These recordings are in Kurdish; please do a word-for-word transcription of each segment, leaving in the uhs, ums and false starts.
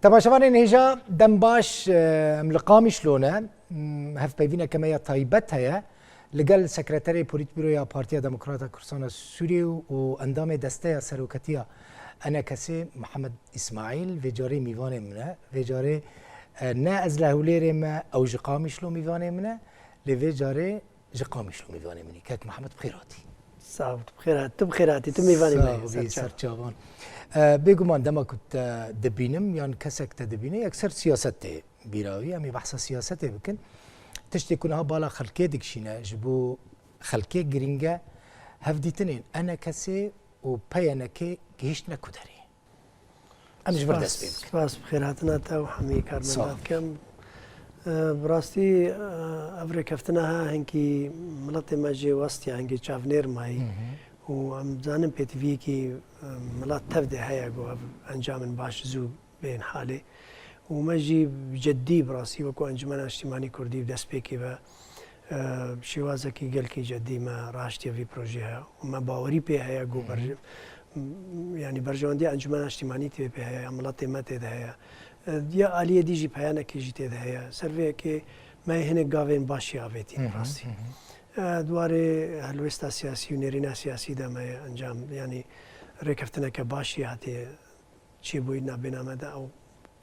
Temaşevanên hêja, dem baş, e, em li Qamişlo ne. M, hevpeyvîneke me ya taybet heye. Li gel Sekreterê Polîtbûroya Partiya Demokrata Kurdistana Sûriyê û, û endamê Desteya Seroketiya E N K S'ê Mihemed Îsmaîl vê carê mîvanê min e. Vê carê, e, ne ez li Hewlêrê me, ew ji Qamişlo mîvanê min e. Lê vê carê ji Qamişlo mîvanê min î. Kek Mihemed, bi xêr hatî. Sax ol, tu bi xêr hat-, tu bi xêr hatî, tu mîvanê me yî. Sax bî, ser çavan. Ser çavan. E, bêguman dema ku te dibînim yan kesek te dibîne, yekser siyaset tê bîra wî. Em ê behsa siyasetê bikin. Tiştê ku niha bala xelkê dikişîne, ji bo xelkê girîng e, hevdîtinên E N K S'ê û P Y N K'ê gihîştine ku derê? Em ji vir dest pê bikin. Spas, spas bi xêrhatina te û hemî karmenda dikim. Sağ ol. E, bi rastî, e, ev rêkeftina ha hinkî miletê me jê westiya, hinkî çavnêr mayî. Hı hı. Û em zanin pêtiviyekî, e, milet tev de heye ku ev encamên baş zû bên halê. Û me jî bi ceddî, bi rastî wekû Encûmena Niştîmanî Kurdî bi destpêkê ve, e, şêwazekî gelkî ceddî me raştiye vî projê heye û me bawerî pê heye ku Hı hı. ber-, m-, yanî berjewendiya Encûmena Niştîmanî tê pê heye, ya miletê me tê de heye. E, ya aliyê dî jî peyanekê jî tê de heye. Ser vê yekê me hinek gavên baş jî avêtî Hı hı, rastî. Hı hı. E, di warê helwêsta siyasî û nêrîna siyasî de me encam, yanî rêkeftineke baş jî hatiye çêbûyî nabêna me de ew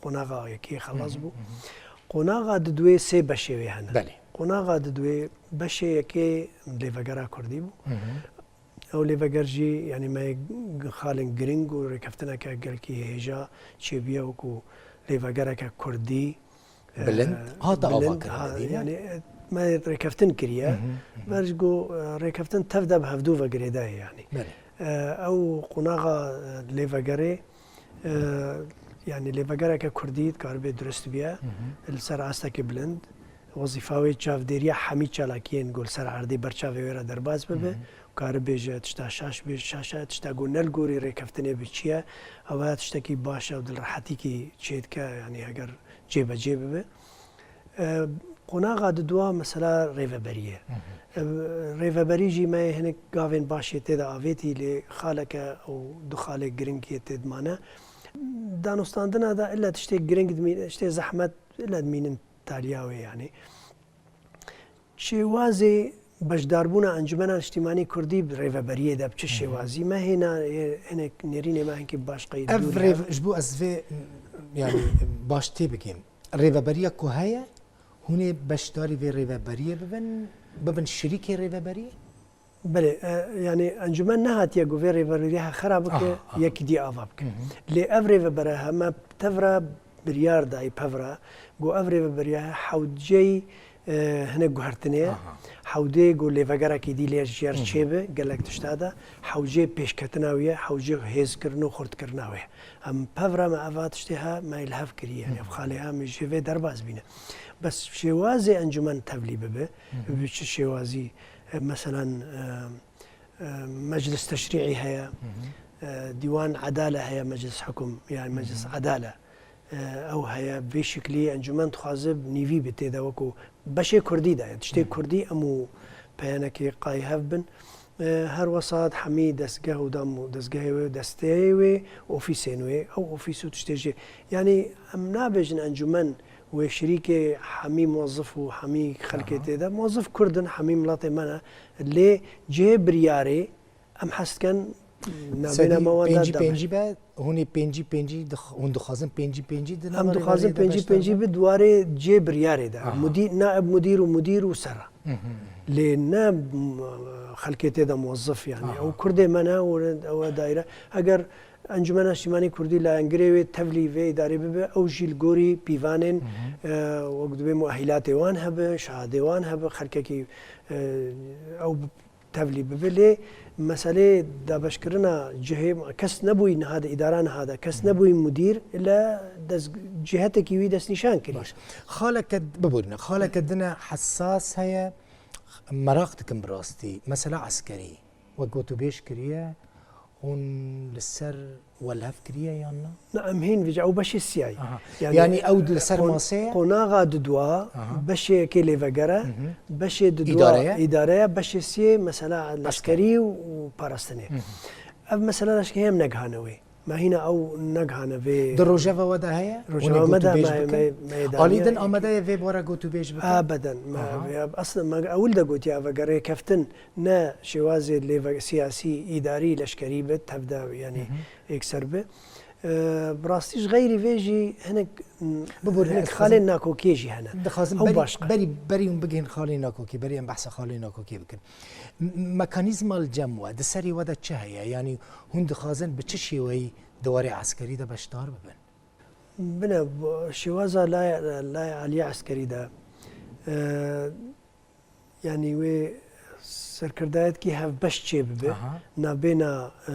qonaxa yekê xelas Hı hı, bû. Hı hı. Qonaxa diduê sê beşê wê hene. Belê. Qonaxa diduê beşê yekê lêvegera kurdî bû. Hı hı. Ew lêveger jî, yanî me xalên giring û rêkeftineke gelkî hêja çêbûye wekû lêvegereke kurdî. Bilind, e, hate ava bilind, kirin, ha, dî ne? Yanî, e, me rêkeftin kiriye. Hı hı, hı hı. Ber ji ku, e, rêkeftin tev de bi hevdû ve girêdayî, yanî. Belê. E, ew qonaxa, e, lêvegerê, e, yanî lêvegereke kurdî dikaribe durist biye, Hı hı. li ser astekê bilind. Wezîfa wê çavdêriya hemî çalakiyên ku li ser erdê ber çavê wê re derbas bibe. Hı hı. Karibe ji tişta şaş bê, şaş e, tişta ku ne li gorî rêkeftinê bi çi ye, ew ya tiştekî baş e û di rehetîkî çêdike, yanî heger cêbecê bibe. E, qonaxa didua mesela rêveberî ye. Hı hı. E, rêveberî jî me hinek gavên baş yê tê de avêtî, lê xaleke û du xalê giring yê tê dimane. Danûstandina de illa tiştê giring dimîne, tiştê zehmet illa dimînin taliya wê, yanî. Şêwazê beşdarbûna Encûmena Niştîmanî Kurdî bi rêveberiyê de bi çi Hı hı. şêwazî? Me hêna, e, hinek nêrînê me hinkî baş qeyd Ev dûrî rêv-, hebe. Ji bo ez vê, yanî, baş tê bigêm. Rêveberiya ku heye, hûn ê beşdarî vê rêveberiyê bibin, bibin şirîkê rêveberiyê? Belê, e, yanî encûmen nehatiye ku vê rêveberiya xera bike, Aha, aha. yekî dî ava bike. Hı hı. Lê ev rêvebere heme tev re biryar dayî pev re, ku ev rêveberiya hewceyî, e, hinek guhertinê ye. Aha. Hewdê ku lêvegerekî dî lê ji yer Hı hı. çêbe, gelek tişta de, hewcê pêşketina wî ye, hewcê hêzkirin û xurtkirina wê ye. Em pev re me eva tiştê ha me li hev kiriye, yanî Hı hı. ev xalê ha me ji vê derbas bîne. Bes şêwazê encûmen tevlî bibe, Hı hı. bi çi şêwazî, e, meselan, e, e, meclis teşrî'î heye, Hı hı. e, dîwan edale heye, meclis hukum, yani Hı hı. meclis edale. E, ew heye, vê şiklî encûmen dixwaze bi nîvî bi tê de wekû beşê kurdî de ye. Tiştê Hı hı. kurdî em û peyanekê qayî hev bin. E, her wesat hemî destgeh û dam û destgehê wê, desteyê wê, ofîsên wê, ew ofîs û tiştê jê. Yanî em nabêjin encûmen wê şirîkê hemî muwezif û hemî xelkê Aha. tê de. Muwezif kurd in, hemî miletê me ne. Lê cihê biryarê em hez dikin navbêna Sedî me wan de pêncî dabe. pêncî be, hûn ê pêncî pêncî dix-, hûn dixwazin pêncî pêncî di Em nava dixwazin rêveriyê de pêncî beşdar pêncî bin? bi di warê cihê biryarê de. Aha. Mudî-, naib mudîr û mudîr û serra. Hı hı. Lê ne, m-, xelkê tê de muwezif, yanî. Aha. Ew kurdê me ne, û ew e daîre. Eger Encûmena Niştîmanî Kurdî layengirê wê tevlî vê îdarê bibe, ew jî li gorî pîvanên, Hı hı. e, wek dibê muehîlatê wan hebe, şehadê wan hebe, xelkekî, e, ew bi-, tevlî bibe. Lê meselê dabeşkirina cihê, kes nebûyî niha de, îdara niha de, kes Hı hı. nebûyî mudîr, illa dest-, cihetekî wî destnîşan kirî. Baş. Xaleke, biborîne, xaleke din e hesas heye, meraq dikim bi rastî. Mesela eskerî. Wek gotûbêj kiriye, hûn li ser welhev kiriye yan na? Na, em hîn vêca, ew beşê siyayî. Aha. Yani, Yanî ew li ser qon-, masê ye? Qonaxa didua, Aha. beşê yekê lêveger e, Hı hı. beşê didua Îdare ye? îdare ye, beşê siyê mesela Esker. leskerî û parastinê. Hı hı. Ev mesela leşkerî em negihane wê. Me hîna ew negihane vê Di rojeva we de heye? Hûn ê Rojeva me de gotûbêj me, bikin? me, me Alî daniye din yekî. Amade ye vê bora gotûbêj bikin? Ebeden. Me, Aha. vê, aslında me ewil de gotiya ve rêkeftin ne şêwazê lêve-, siyasî, îdarî, leşkerî be, tevde, yani, Hı hı. yekser be. Ee, bi rastî ji xeyrî vê jî hinek, Biborîne, hinek ez xalên dixwazim, nakokiyê jî hene. dixwazim Ew berî, başqa. berî, berî hûn bigihên xalên nakokê, berî em behsa xalên nakokê bikin. M-, mekanîzma li cem we, di serî we de çi heye? Yanî hûn dixwazin bi çi şêweyî di warê eskerî de beşdar bibin? Bine, bu şêwaza lay-, layê aliyê eskerî de, e, yanî wê serkirdayetî hevbeş çêbibe, Aha. navbêna, e,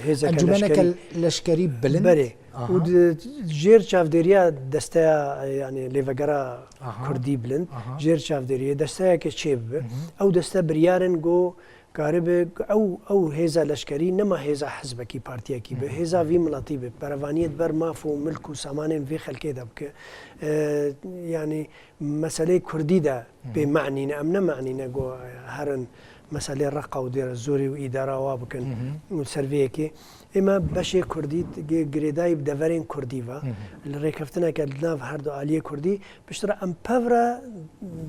hêzeke Encûmeneke leşkerî. leşkerî bilind. Berê. Aha. Û di, jêr çavdêriya desteya, e, yanî lêvegera Aha. Kurdî bilind, Aha. jêr çavdêriyê desteyeke çêbibe. Hı hı. Ew deste biryar in ku karibe ew, ew hêza leşkerî nema hêza hizbekî, partiyekî be, Hı hı. hêza vî miletî be, berevaniyê di ber maf û milk û samanên vê xelkê de bike. E, yanî meseleyê Kurdî de Hı hı. pê manî ne, em ne manî ne ku herin meselê Reqa û Dêra Zorê û îdara wa bikin Hı hı. û li ser vê yekê. Ê me beşê Kurdî gi-, girêdayî bi deverên Kurdî ve. Hı hı. Li rêkeftineke li nav her du aliyê Kurdî, piştre em pevre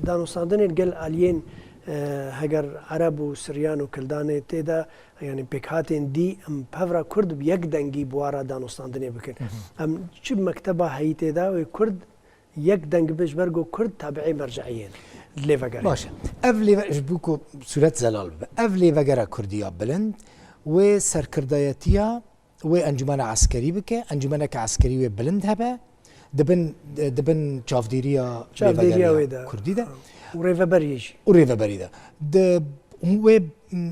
danûstandinên gel aliyên, e, heger Ereb û Siryan û Kildanê tê de, yanî pêkhatên dî, em pevre Kurd bi yek dengî bi wa re danûstandinê bikin. Hı hı. Em çi mekteba heyî tê de wê Kurd yek deng be ji ber ku Kurd tabi'ê merceiyê ne. Lêvegerê. Baş e. Ev lêve-, ji bo ku sûret zelal bibe. Ev lêvegera Kurdiya bilind wê serkirdayetiya wê encûmena eskerî bike, encûmeneke eskerî wê bilind hebe, di bin, di bin çavdêriya Çavdêriya lêvegeriya wê de. Kurdî de. Û rêveberiyê jî. Û rêveberî de. Di, wê, m,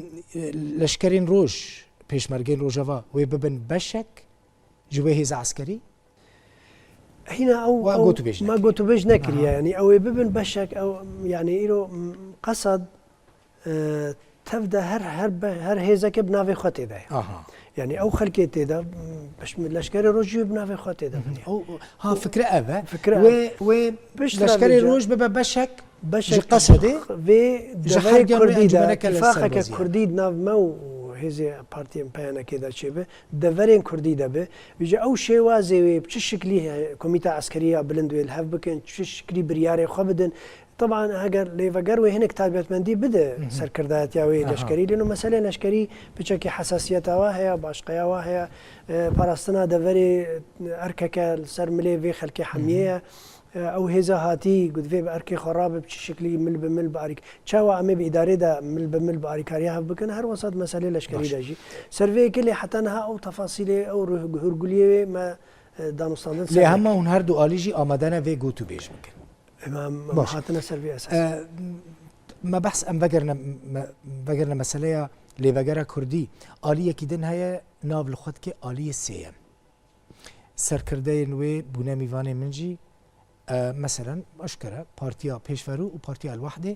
leşkerên roj, pêşmergeyên Rojava wê bibin beşek ji wê hêza eskerî? Hîna ew, Wa ew gotûbêj me nekiriye. gotûbêj nekiriye. Aha. Yanî ew ê bibin beşek, ew, yanî îro, m, qesad, e, tev de her, her be-, her hêzeke bi navê xwe tê de ye. Aha. Yanî ew xelkê tê de, m, peşm-, leşkerê rojî wê bi navê xwe tê de Hı hı. biniye. O, o, ha, fikre ev e. Fikre Wê, ev. wê Piştre leşkerê vêca roj bibe beşek Beşek Ji qesedê, vê ji deverê her yan Kurdî de, encûmeneke li ser îtîfaqeke bazî ye. Kurdî di nav me û hêzê partiyên P Y N K de çêbe, deverên Kurdî de be. Vêca ew şêwazê wê bi çi şiklî he-, komîta eskerî ya bilind wê li hev bikin, çi şiklî biryarê xwe bidin. Teban heger lêveger wê hinek taybetmendî bide Hı hı. serkirdayetiya wê Aha. leşkerî. Lêno meselê leşkerî piçekî hesasiyeta wa heye, başqeya wa heye, e, parastina deverê erkeke li ser milê vê xelkê Hı hı. hemiyê ye. E, ew hêza hatî, ku divê bi erkê xwe rabe, bi çi şiklî mil bi mil bi arîk-, çawa em ê bi îdarê de mil bi mil bi arîkariya hev bikin, her wesat meselê leşkerî Baş. de jî. Ser vê yekê lê heta niha ew tefasîlê, ew ruh-, hûrguliyê wê me, e, danûstandin ser Lê vê hema yekê. hûn her du alî jî amade ne vê gotûbêj bikin. Em, em Baş. hatine ser vê esas. E, me behs, em vegerine, me, vegerine meseleya lêvegera Kurdî. Aliyekî din heye, nav li xwe dike aliyê sêyem. Serkirdeyên wê bûne mîvanê min jî, e, meselen, aşkere Partiya Pêşverû û Partiya El-Wehdê,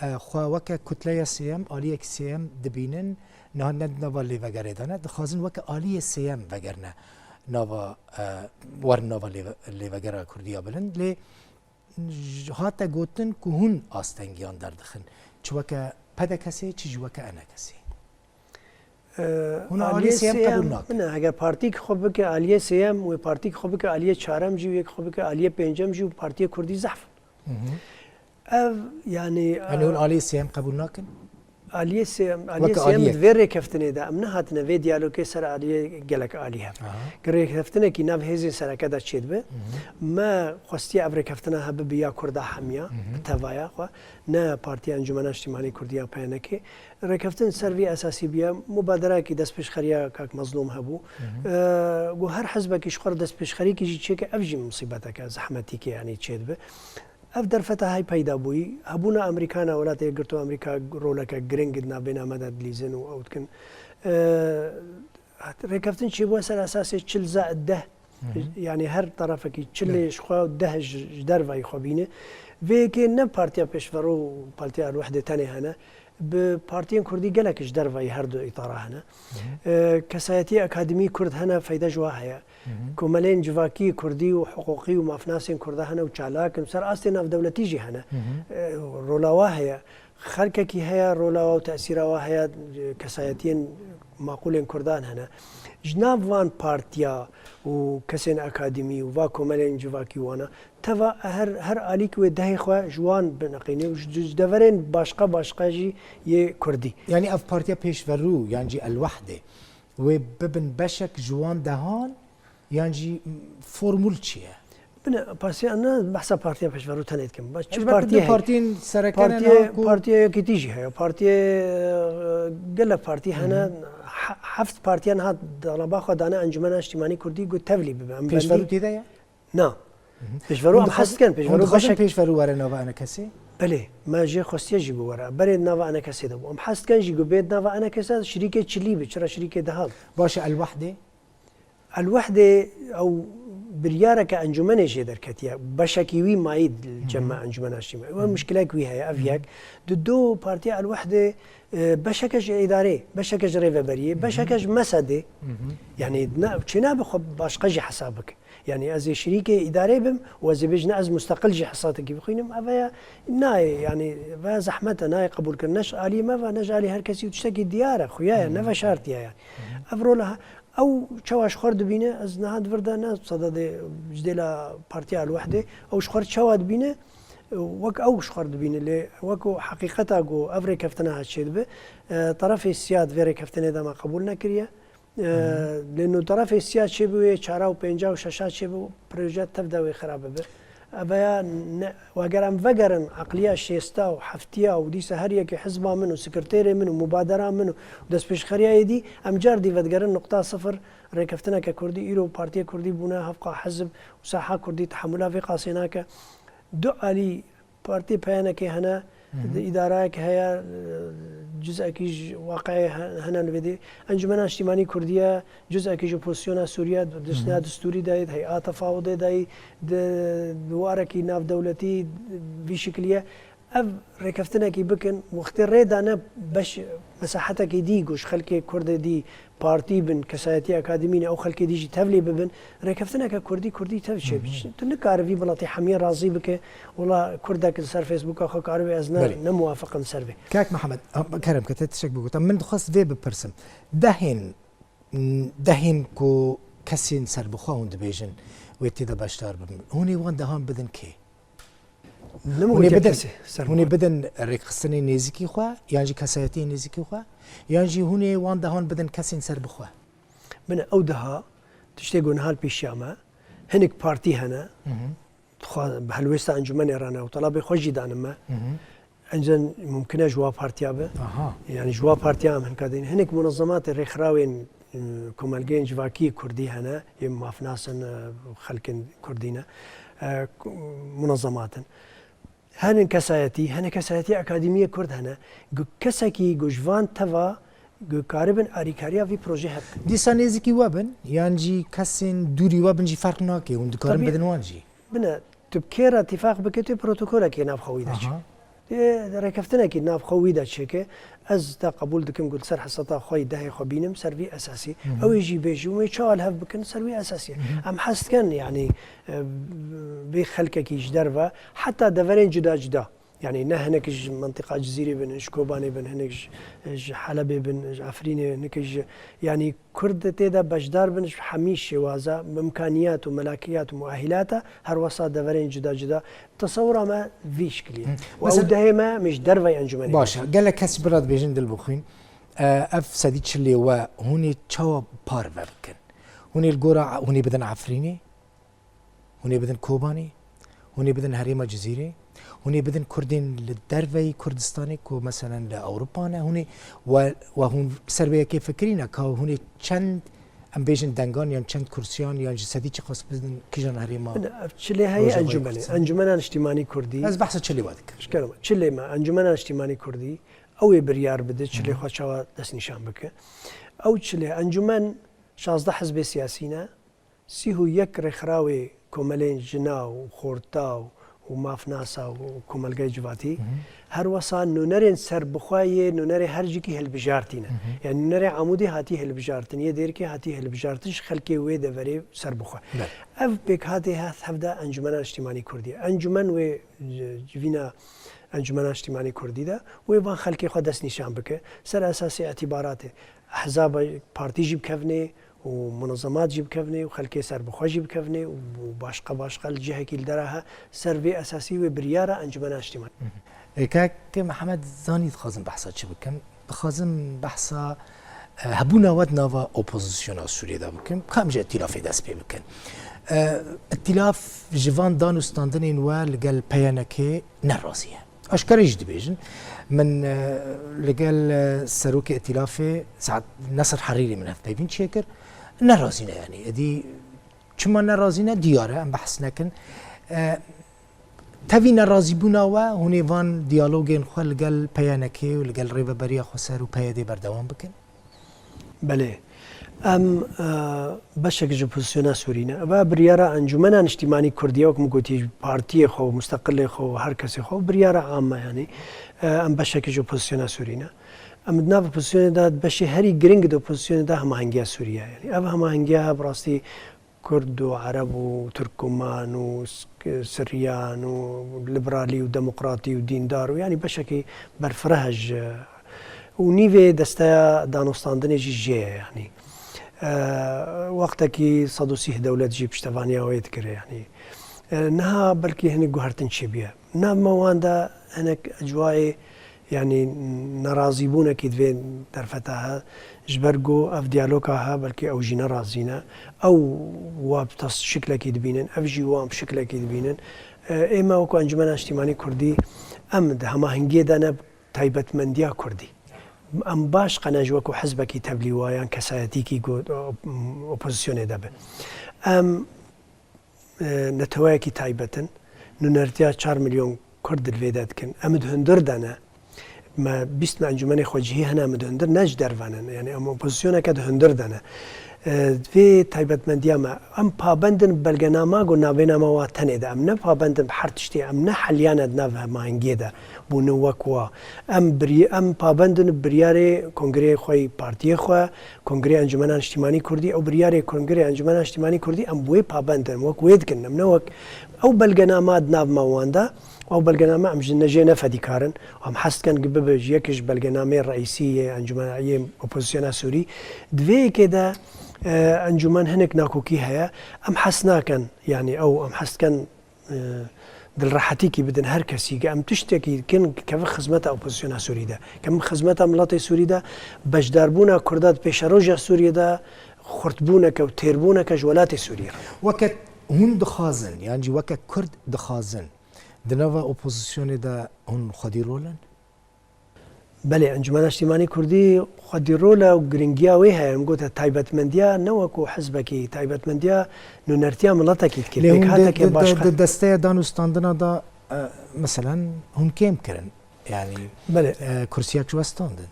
e, xwe weke kutleya sêyem, aliyek sêyem dibînin, niha ne di nava lêvegerê de ne, dixwazin weke aliyê sêyem vegerine nava, e, werin nava lêve-, lêvegera Kurdiya bilind. Lê j-, hate gotin ku hûn astengiyan derdixin. Çi weke P D K S, çi jî weke E N K S. Ee, Hûn aliyê aliyê sêyem sêyem, qebûl nakin. Ne, eger partîk xwe bike aliyê sêyem, wê partîk xwe bike aliyê çarem jî, wê xwe bike aliyê pêncem jî û partiyê Kurdî zehf. Hı hı. Ev, yani, Yanî hûn e, aliyê sêyem qebûl nakin? Aliyê sêyem, aliyê Weke sêyem aliyek. di vê rêkeftinê de, em nehatine vê diyalogê ser aliyê gelek alî hev. Aha. Ki rêkeftinekî nav hêzên sereke de çêdibe. Hı hı. Me xwestiye ev rêkeftina hebe bi ya Kurda hemiya, Hı hı. bi tevaya xwe, ne Partiya Encûmena Niştîmanî Kurdî ya P Y N K. Rêkeftin ser vî esasî bûye, mubaderekî destpêşxeriya kak Mezlûm hebû. Hı hı. Ee, got her hizbekî ji xwe re destpêşxerîkî jî çêke, ev jî musîbeteke, zehmetîkê, yanî çêdibe. Ev derfeta hay peyda bûyî, hebûna Amerîkana Welatê Yekgirtû Amerîka roleke giring di navbêna me de dilîzin û ew dikin. Ee, rêkeftin çêbûye ser esasê çil za'id deh. Hı hı. Yanî her tarafekî çilê Evet. ji xwe deh ji, ji dervayî xwe bîne. Vê yekê ne Partiya Pêşverû û Partiya El-Wehdê tenê hene. Bi partiyên Kurdî gelek ji dervayî her du îtara hene. Hı hı. Ee, kesayetiyê akademî Kurd hene, feyde ji wa heye. Hı hı. Komelên civakî Kurdî û hiqûqî û mafnasên Kurda hene û çalak in, ser astê navdewletî jî hene. Hı hı. Ee, rola wa heye. Xelkekî heye, rola wa û tesîra wa heye, kesayetiyên Maqûlên Kurdan hene. Ji nav van partiya û kesên akademî û va komelên civakî wana, teva her, her alîk wê dehê xwe ji wan bineqîne û ji, ji deverên başqa başqa jî yê Kurdî. Yanî ev partiya pêşverû yan jî El Wehdê wê bibin beşek ji wan dehan yan jî formûl çi ye? Bine, partiya, ne behsa partiya pêşverû tenê dikim. Baş çi Elbette partiyê du heye? Partiyên sereke ne Partiyê, niha ku partiya Yekîtî jî heye. Partiyê, e, gelek partî hene. Hı hı. He-, heft partiya niha talaba xwe dane Encûmena Niştîmanî Kurdî ku tevlî bibe. Em Pêşverû bendî tê de ye? Na. Hı hı. Pêşverû Hûn em dixwazin, hez dikin. Hûn Pêşverû dixwazin beşek pêşverû were nava enekesê? Belê. Me jê xwestiye jî ku were. Berê nava enekesê de bû. Em hez dikin jî ku bê nava enekesê şirîkê çilî bi. Çira şirîkê deha bi? Baş e, El Wehdê? El Wehdê ew biryareke encûmenê jê derketiye. Beşekî wî mayî cem me Encûmena Niştîmanî. Ew muşkilek wî heye, ev yek. Di do partiya El Wehdê, e, beşeke ji îdarê, beşeke ji rêveberiyê, beşeke ji mesedê. Yanî ne, çênabe xwe başqa jî hesab bike. Yanî ez ê şirîkê îdarê bim û ez ê bêjin ez musteqil jî hesatekî bixwînim. Ev ya nayê, yanî ve zehmet e, nayê qebûlkirin. Ne ji alî me ve, ne ji alî her kesî û tiştekî diyar e, xuya ye, ne veşartiye ye. Ev rol e. Ew çawa ji xwe dibîne, ez niha di vir de ne sededê ji dêla Partiya El Wehdê, ew ji xwe çawa dibîne, wek ew ji xwe dibîne, lê wek ku heqîqeta ku ev rêkeftina hat çêdibe, e, terefê siya di vê rêkeftinê de me qebûl nekiriye. E, lê no terefê siya çêbûye, çara û pênca û şeşa çêbû, proje tev de wê xirabe be. Ev ya ne, Eger em vegerin eqliya şêsta û heftiya û dîsa her yekê hizba min û sekreterê min û mubadera min û destpêşxeriya êdî, em car dî vedigerin nuqta sifir, rêkeftineke kurdî, îro partiyê kurdî bûne hevqa hizb û saha kurdî tehemula vê qasê nake. Du alî partî peyanekê hene, di îdarayek heye, cizekî ji waqiê he-, hene li vê dê. Encûmena Niştîmanî Kurdî ye, cizekî ji opozisyona Sûriye, di dişna distûrî de yê, di hey'a tefawudê de yê, di, di warekî navdewletî vî şikilî ye. Ev rêkeftinekî bikin, wextê rê dane beş mesahetekî dî ku ji xelkê Kurdê dî partî bin, kesayetî akademî ne, ew xelkê dî jî tevlî bibin, rêkeftineke Kurdî, Kurdî tev çê. Tu nikarî vî welatî hemiyê razî bike, wela Kurdek li ser Facebooka xwe karibe ez ne, Belê. ne muwafiqim ser vê. Kak Mihemed, a, kerem ke te tiştek bigota. Min dixwest vê bipirsim. Dehên dehên ku kesên serbixwe hûn dibêjin wê tê de beşdar bibin. Hûn ê wan dehan bidin kê? Ne min Hûn ê gotiye bidin, kesê serbixwe. Hûn ê bidin rêkxistinê nêzîkî xwe, yan jî kesayetiyê nêzîkî xwe, yan jî hûn ê wan dehan bidin kesên serbixwe? Bine ew deha tiştê ku niha li pêşiya me, hinek partî hene, Hı hı. Xwe bi helwêsta encûmenê re ne û telabê xwe jî danin me. Hı hı. Encen mumkin e ji wa partiya be. Aha. Yani ji wa partiya em hinka dîn. Hinek munezematê rêxirawên, e, komelgeyên civakî kurdî hene, yê mafnas in, e, xelkên kurdî ne. E, ku-, munezemat in. Henin kesayetî, hene kesayetî akademiyê kurd hene. Gu-, kesekî gu ji van teva gu karibin arîkariya vî projê hebe. Dîsa nêzîkî we bin, yan jî kesên dûrî we bin jî ferq nake, hûn dikarin Tabî. bidin wan jî. Bine, tu bi kê re tîfaq bike, tu protokolekê navxwe wî de çi. Aha. Ê, rêkeftinekî navxwe wî de çêke, ez te qebûl dikim ku li ser hesata xwe yî dehê xwe bînim, ser vî esasî. Hı hı. Ew ê jî bêjim, wê çawa li hev bikin, ser wî esasî. Hı hı. Em hez dikin, yanî, e, bê xelkekî ji derve, heta deverên cuda cuda. Yanî ne hinek ji mentiqa Cizîrê bin, ji Kobanê bin, hinek ji, ji Helebê bin, ji Efrînê, hinek ji, yanî Kurd tê de beşdar bin ji hemî şêwaza, imkaniyat û melakiyat û muahîlata her wesa deverên cuda cuda. Tesewira me vî şikilî ye. Hı. Û Mesela ew dehê me, me ji derveyî encûmenê Baş e. Gelek kes ji bin re dibêjin dil bixwîn. E, ev sedî çilê we hûn ê çawa parve bikin? Hûn ê li gora, hûn ê bidin Efrînê? Hûn ê bidin Kobanê, hûn ê bidin herêma Cizîrê, hûn ê bidin Kurdên li derveyî Kurdistanê ku meselen li Ewropa ne, hûn ê we, we hûn ser vê yekê fikirîne ka hûn ê çend, em bêjin dengan yan çend kursiyan yan ji sedî çiqas bidin kijan herêma Bine, ev çilê heye Rojavayê encûmenê, Kurdistanê? Encûmena Niştîmanî Kurdî. Ez behsa çilê we dikim. Ji kerem, çilê me, Encûmena Niştîmanî Kurdî, ew ê biryar bide, çilê Hı hı. xwe çawa destnîşan bike. Ew çilê, encûmen şazdeh hizbê siyasî ne, sîh û yek rêxirawê komelên jina û xorta û, û mafnasa û komelgayê civatî, Hı hı. her wesa nûnerên serbixwe yê nûnerê her cîkî hilbijartî ne. Hı hı. Yani nûnerê Amûdê hatî hilbijartin, yê Dêrikê hatî hilbijartin, ji xelkê wê deverê serbixwe. Belê. Ev pêkhatê heft hevde Encûmena Niştîmanî Kurdî ye. Encûmen wê, e, civîna Encûmena Niştîmanî Kurdî de, wê van xelkê xwe destnîşan bike, ser esasê îtîbaratê. Ehzaba partî jî bikevnê û munezemat jî bikevnê û xelkê serbixwe jî bikevnê û başqa başqa li cihekî li dera he, ser vê esasî wê biryara Encûmena Niştîmanî. Hı hı. E, kak Mihemed, zanî dixwazim behsa çi bikim? Dixwazim behsa, e, hebûna we di nava opozisyona Sûriyê de bikim. Ka em ji îtîlafê dest pê bikin. E, îtîlaf ji van dan û standinên we li gel P Y N K nerazî ye. Aşkere jî dibêjin. Min, e, li gel, e, serokê îtîlafê Saad Nesir Herîrî min hevpeyvîn çêkir. Nerazî ne, yanî. Êdî çima nerazî ne diyar e, em behs nekin. E, Tevî nerazîbûna we, hûn ê van diyalogên xwe li gel P Y N K û li gel Rêveberiya Xweser û P Y D berdewam bikin? Belê. Em, e, beşek ji opozisyona Sûrî ne. Ev biryara Encûmena Niştîmanî Kurdî ye, wek min gotî, partiyê xwe û musteqilê xwe û her kesê xwe, biryara am e, yanî, e, em beşek ji opozisyona Sûrî ne. Em di nav opozisyonê de, beşê herî giring di opozisyonê de hemahengiya Sûrî ye. Yanî ev hemahengiya bi rastî Kurd û Ereb û Tirkoman û Sk-, Siryan û Liberalî û Demokratî û Dîndar û, yanî, beşekî berfireh e ji, û nîvê desteya danûstandinê jî jê ye, yanî. E, wextekî sed û sîh dewlet jî piştevaniya wê dikir, yanî. E, niha belkî hinek guhertin çêbûye. Nav me wan de hinek ecwayê, yanî nerazîbûnekî di vê derfeta he, ji ber ku ev diyaloga he, belkî ew jî nerazî ne. Ew wa bi tas şiklekî dibînin, ev jî wan bi şiklekî dibînin. E, ê me wekî Encûmena Niştîmanî Kurdî, em di hemahengiyê de ne taybetmendiya Kurdî. Em baş qene ji wekî hizbekî tevlî wa yan kesayetîkî ku, e, opozisyonê de be. Em e, neteweyekî taybet in. Nûnertiya çar milyon Kurd di vê de dikin. Em di hundir de ne. Me bîst me encûmenê xwecihî hene, em di hundir ne ji derve ne. Yanî em opozisyoneke di hundir de ne. E, vê taybetmendiya me. Em pabend in bi belgenama ku navbêna me wa tenê de. Em ne pabend in bi her tiştê. Em ne heliyane di nav hemahengiyê de. Bûne wek wa. Em birî-, em pabend in bi biryarê kongreyê xwe yî partiyê xwe, Kongrê Encûmena Niştîmanî Kurdî, ew biryarê Kongrê Encûmena Niştîmanî Kurdî, em bi wê pabend in, wek wê dikin, em ne wek ew belgenama di nav me wan de, ew belgename em ji ne jê ne fedîkar in, em hez dikin ku bibe ji yek ji belgenameyê reîsî yê encûmena, yê opozisyona Sûrî. Di vê yekê de, e, encûmen hinek nakokî heye, em hez nakin, yanî ew em hez dikin, e, dilrehetîkî bidin her kesî, ke em tiştekî dikin, kevin xizmeta opozisyona Sûrî de, kevin xizmeta miletê Sûrî de, beşdarbûna Kurda di pêşeroja Sûriyê de xurtbûneke û têrbûneke ji welatê Sûriyê re. Weke hûn dixwazin, yan jî weke Kurd dixwazin, di nava opozisyonê de hûn xwedî rol in? Belê, Encûmena Niştîmanî Kurdî xwedî rol e û giringiya wê heye. Em gote taybetmendiya ne wekû hizbekî, taybetmendiya nûnertiya miletekî dike. Lê hûn di, pêkhatekê di, baş di, qe- di desteya dan û standina de, e, meselen, hûn kêm kirin. Yanî, belê, e, kursiyek ji we standin.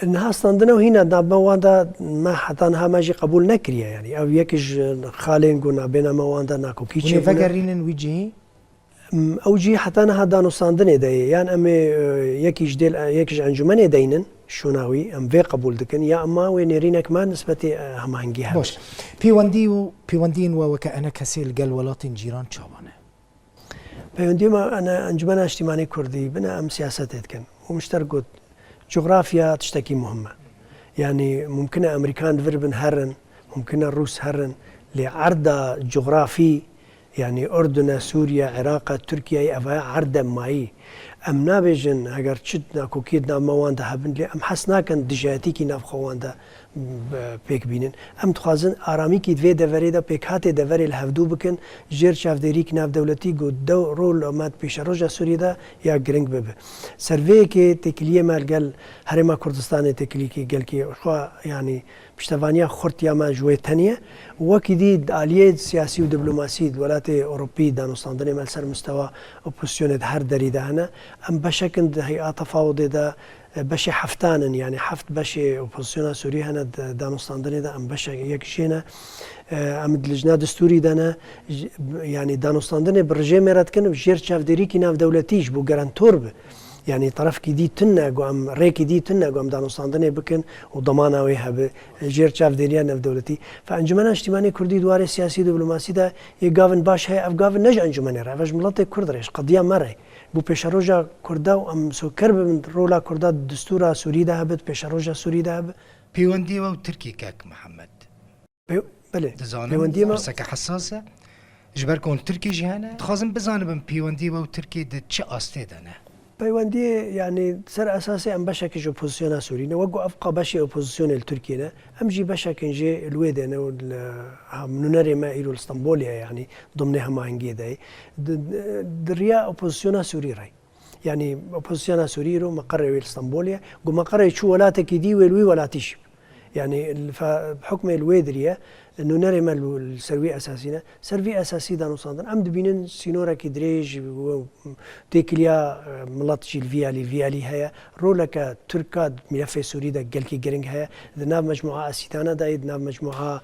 Niha standine û hîna navbe wan de me heta niha me jî qebûl nekiriye. Yanî, ev yek ji xalên ku nabêna me wan de nakokî çêbûne. Hûn ê vegerînin wî cihî? M, ew cî heta niha danûstandinê de ye. Yan em ê, e, yekî ji dêl, e, yek ji encûmenê deynin, şûna wî, em vê qebûl dikin, ya ema wê nêrînek me nisbetê, e, hemahengî hebe. Baş. Pêwendî û pêwendiyên we weke enekesê li gel welatên cîran çawa ne? Pêwendiyê me ene Encûmena Niştîmanî Kurdî bine em siyasetê dikin. Û min ji te re got, cografya tiştekî muhim e. Yanî mumkin e Amerîkan li vir bin herin, mumkin e Rûs herin, lê erda cografî, yanî Urdun e, Sûriye, Iraq e, Tirkiye ye, ev e erde mayî. Em nabêjin heger çi nakokiyê di nav me wan de hebin, lê em hez nakin dijayetîkî nav xwe wan de, e, pêk bînin. Em dixwazin aramîkî di vê deverê de, pêkhatê deverê li hevdû bikin, jêr çavdêrîk navdewletî ku dew rol me di pêşeroja Sûriyê de ya giring bibe. Ser vê yekê têkiliyê me li gel Herêma Kurdistanê têkilîkî gelkî xwe, yanî piştevaniya xurt ya me ji wê tenê ye. Wekî dî di aliyê siyasî û diplomasî di welatê Ewropî danûstandinê me li ser mistewa opozisyonê di her derî de hene. Em beşek in di hey'a tefawudê de, e, beşê heftan in, yanî heft beşê opozisyona Sûrî hene di danûstandinê de, em beşek yek jê ne. E, em di lijna distûrî de ne. J-, yanî danûstandinê bi rijêmê re dikin û jêr çavdêrîkî navdewletî ji bo garantor bi. Yanî terefkî dî tune ku em, rêkî dî tune ku em danûstandinê bikin û demana wê hebe, jêr çavdêriya navdewletî. Fe Encumena Niştîmanê Kurdî di warê siyasî û diplomasî de yê gavin baş heye, ev gavin ne ji encûmenê re, ev e ji miletê Kurd re, ji qediya me re. Bo pêşeroja Kurda û em soker bibin rola Kurda di distûra Sûrî de hebe, di pêşeroja Sûrî de hebe. Pêwendiyê we û Tirkiyê kek Mihemed. Pê-, belê. Dizanim Pêwendiyê me pirseke hesas e. Ji ber ku hûn Tirkî jî hene. Dixwazim bizanibim pêwendiyê we û Tirkiyê di çi astê de ne? Peywendiyê, yanî ser esasê em beşekî ji opozisyona Sûrî ne. Wek ku ev qa beşê opozisyonê li Tirkiyê ne, em jî beşekin jê li wê de ne û li, ha, nûnerê me îro li Stenbolê ye, yanî dimnê hemahengiyê de ye. Di, di, di riya opozisyona Sûrî re. Yanî opozisyona Sûrî îro meqerê wê li Stenbolê ye. Ku meqerê çû welatekî dî wê li wî welatî jî. Yanî li fe-, hukmê li wê diriye, nûnerê me li, li ser wî esasî ne. Ser vî esasî danûstandin. Em dibînin sînorekî dirêj û têkiliya, e, milet jî li vî alî, vî alî heye. Roleke Tirka di mîlefê Sûrî de gelkî giring heye. Di nav mecmûa Esîtana de ye, di nav mecmûa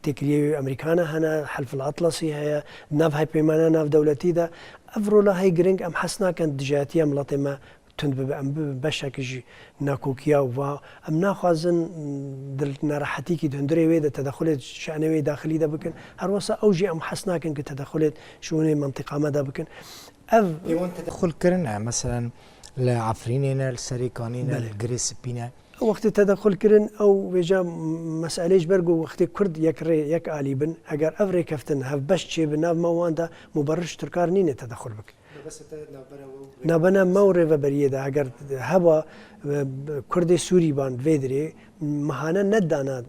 têkiliyê Amerîkana hene, Helf el Atlasî heye, di nav hevpeymana navdewletî de. Ev rola hey giring em hes nakin dijayetiya miletê me tund bibe, em bibe beşek ji nakokiya û va. Em naxwazin di nerehetîkî di hundirê wê de tedexulê şanê wê daxilî de bikin. Her wesa ew jî em hes nakin ku tedexulê şûnê mentiqa me de bikin. Ev Pê wan tedexul kirine, meselen li Efrînê ne, li Serêkanî ne, Belê. li Girê Spî ne. Wextê tedexul kirin, ew vêca meselê ji ber ku wextê Kurd yek rê, yek alî bin, eger ev rêkeftin hevbeş çêbi nav me wan de, muberrir ji Tirkan nîne tedexul bikin. Nabena me û rêveberiyê de eger heba, e, Kurdê Sûrî ban vê dirê mehane nedana,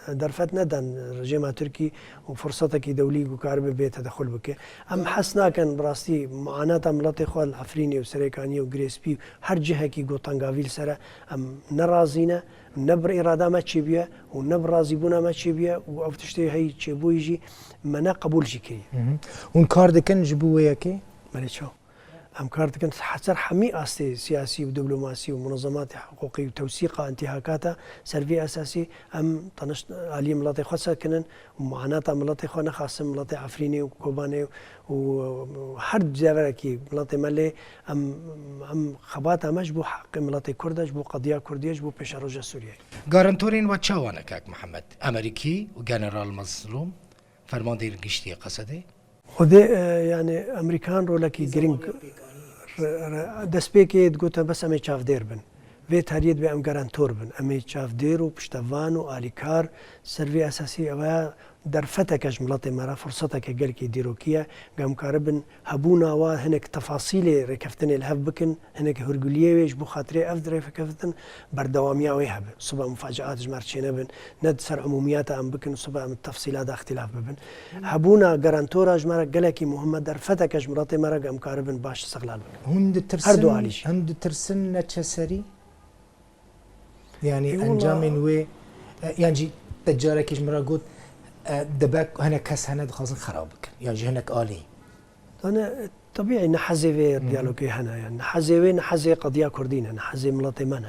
derfet nedan rejêma Tirkî û firsetekî dewlî ku karibe bê tedexul bike. Em hes nakin bi rastî muanata miletê xwe li Efrînê û Serêkaniyê û Girêspî û her cihekî ku tengavî li ser e, em ne razî ne, ne bi îrada me çêbûye û ne bi razîbûna me çêbûye û ev tiştê hey çêbûyî jî me ne qebûl jî kiriye. Hı hı. Hûn kar dikin ji bo wê yekê? Belê çaw. Em kar dikin he-, ser hemî astê siyasî û diplomasî û munezematê hiqûqî û tewsîqa întîhakata ser vî esasî em teniş aliyê miletê xwe sekinin û muanata miletê xwe nexasin, miletê Efrînê û Kobanê û her deverekî miletê me lê em, em xebata me ji bo heqê miletê Kurd e, ji bo qediya Kurdiyê, ji bo pêşeroja Sûriyeyê. Garantorên we çawa ne kak Mihemed? Amerîkî û General Mezlûm, fermandêr giştî yê Qesedê? Xwedê, e, yani Amerîkan rolekî giring re-, re-, destpêkê digote bes em ê çavdêr bin. Vê tariyê dibê em garantor bin. Em ê çavdêr û piştevan û alîkar ser vê esasî ew ya derfeteke ji miletê me re, firseteke gelkî dîrokî ye. Em karibin hebûna wa hinek tefasîlê rêkeftinê li hev bikin, hinek hurguliyê wê ji bo xatirê ev rêkeftin berdewamiya wê hebe. Sibe mufacaat ji me re çênebin. Ne di ser umûmiyata em bikin, sibe em di tefsîla de îxtîlaf bibin. Hebûna garantora ji me re gelekî muhim e, derfeteke ji miletê me re em karibin baş istiqlal bikin. Hûn ditirsin, Her du alî jî. hûn ditirsin neçe serî? Yani Ê, wala- encamên wê, e, yan jî te carekî ji min re got, e, dibe hinek kes hene dixwazin xera bikin. Yan jî hinek alî. Dane, tebîî ne hezê vê Hı hı. diyalogê hene, yani ne hezê wê, ne hezê qediya Kurdî ne, ne hezê miletê me ne.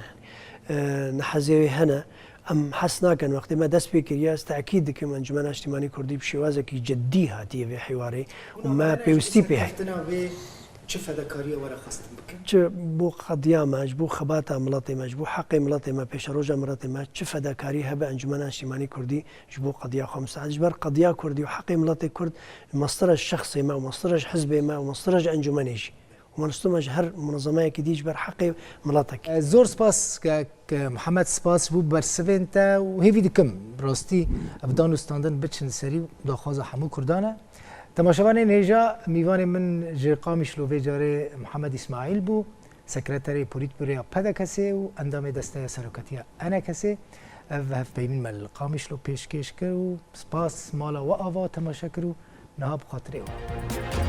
E, ne hezê wê hene. Em hes nakin, wextê me dest pê kiriye, ez tekîd dikim, Encûmena Niştîmanî Kurdî bi şêwazekî ciddî hatiye vê hêwarê û me pêwistî pê heye. Keftina vê çi fedakariya we re xwestin bikin? Çi bo qediya me, ji bo xebata miletê me, ji bo heqê miletê me, pêşeroja miletê me, çi fedakarî hebe Encûmena Niştîmanî Kurdî ji bo qediya xwe misteed. Ji ber qediya Kurdî û heqê miletê Kurd, mestira ji şexsê me û mestira ji hizbê me û mestira ji encûmenê jî. Û me nistûme ji her munezemeyekî dî ji ber heqê miletekî. Zor spas kek Mihemed, spas ji bo bersivên te û hêvî dikim bi rastî ev dan û standin biçin serî û daxwaza hemû Kurdan e. Temaşevanên hêja, mîvanê min ji Qamişlo vê carê Mihemed Îsmaîl bû, sekreterê polîtbûroya P D K S'ê û endamê Desteya Serokatiya E N K S'ê. Ev hevpeymîn me li Qamişlo pêşkêş kir û spas mala we ava temaşe kir û niha bi xatirê we.